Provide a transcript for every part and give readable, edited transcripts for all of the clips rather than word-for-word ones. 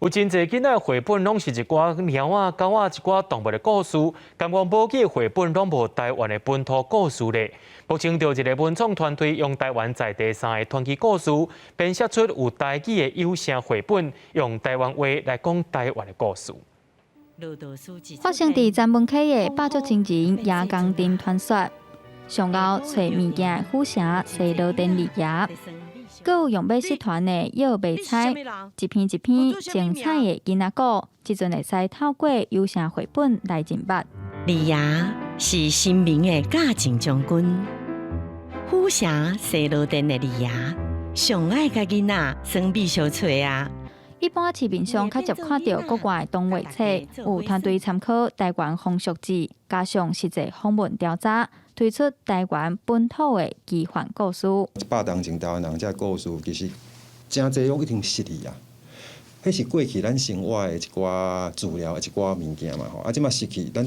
有真濟囡仔繪本攏是一寡貓仔、狗仔、一寡動物的故事，感覺無幾個繪本攏無台灣的本土故事咧。目前就一個文創團隊用台灣在地三个傳奇故事，編寫出有台語的有聲繪本，用台灣話來講台灣的故事。發生佇曾文溪的百足真人爺公鎮傳說，上𠢕揣物件的虎城西螺典二爺，閣有用欲失傳的藥袂猜，一篇一篇精彩的囡仔故，這陣會使透過有聲繪本來認捌。二爺是神明的駕靖將軍，虎城西螺殿的二爺上愛共囡仔耍秘相揣啊。一般市面上較少看著國外動畫冊，有團隊參考台灣風俗誌，加上實際訪問調查，推出台灣本土的奇幻故事。100年前台灣人這故事，其實誠濟攏已經失去啊。彼是過去咱生活的一寡資料、一寡物件嘛吼。啊，這馬失去，咱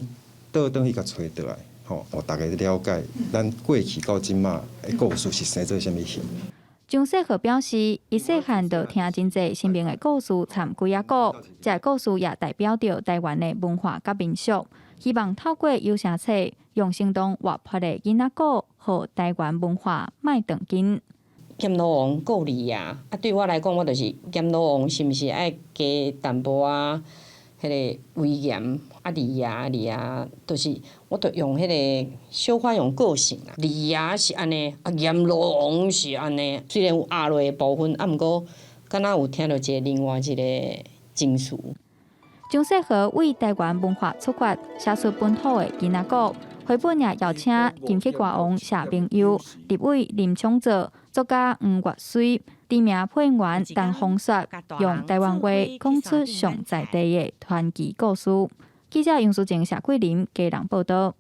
倒轉去共揣倒來，吼，予大家了解咱過去到這馬的故事是生做啥物形。張世和表示，伊細漢就聽真濟神明的故事，參鬼仔故，這个故事也代表著台灣的文化佮民俗。希望透過有聲冊，用生動活潑的囡仔故，予台灣文化莫斷根。閻羅王顧二爺，啊，對我來講，我就是閻羅王是毋是愛加淡薄仔彼个威嚴？啊，二爺二爺，就是我就用彼个小可用個性啦。二爺是按呢，啊，閻羅王是按呢。雖然有壓落的部分，啊，毋過敢若有聽著一个另外一个情緒。張世和為台灣文化出發，寫出本土的囡仔故。繪本也邀請金曲歌王謝明佑、立委林昶佐、作家黃月水、知名配音員陳風雪，用台灣話講出上在地的傳奇故事。記者楊淑靜、謝桂林，基隆報導。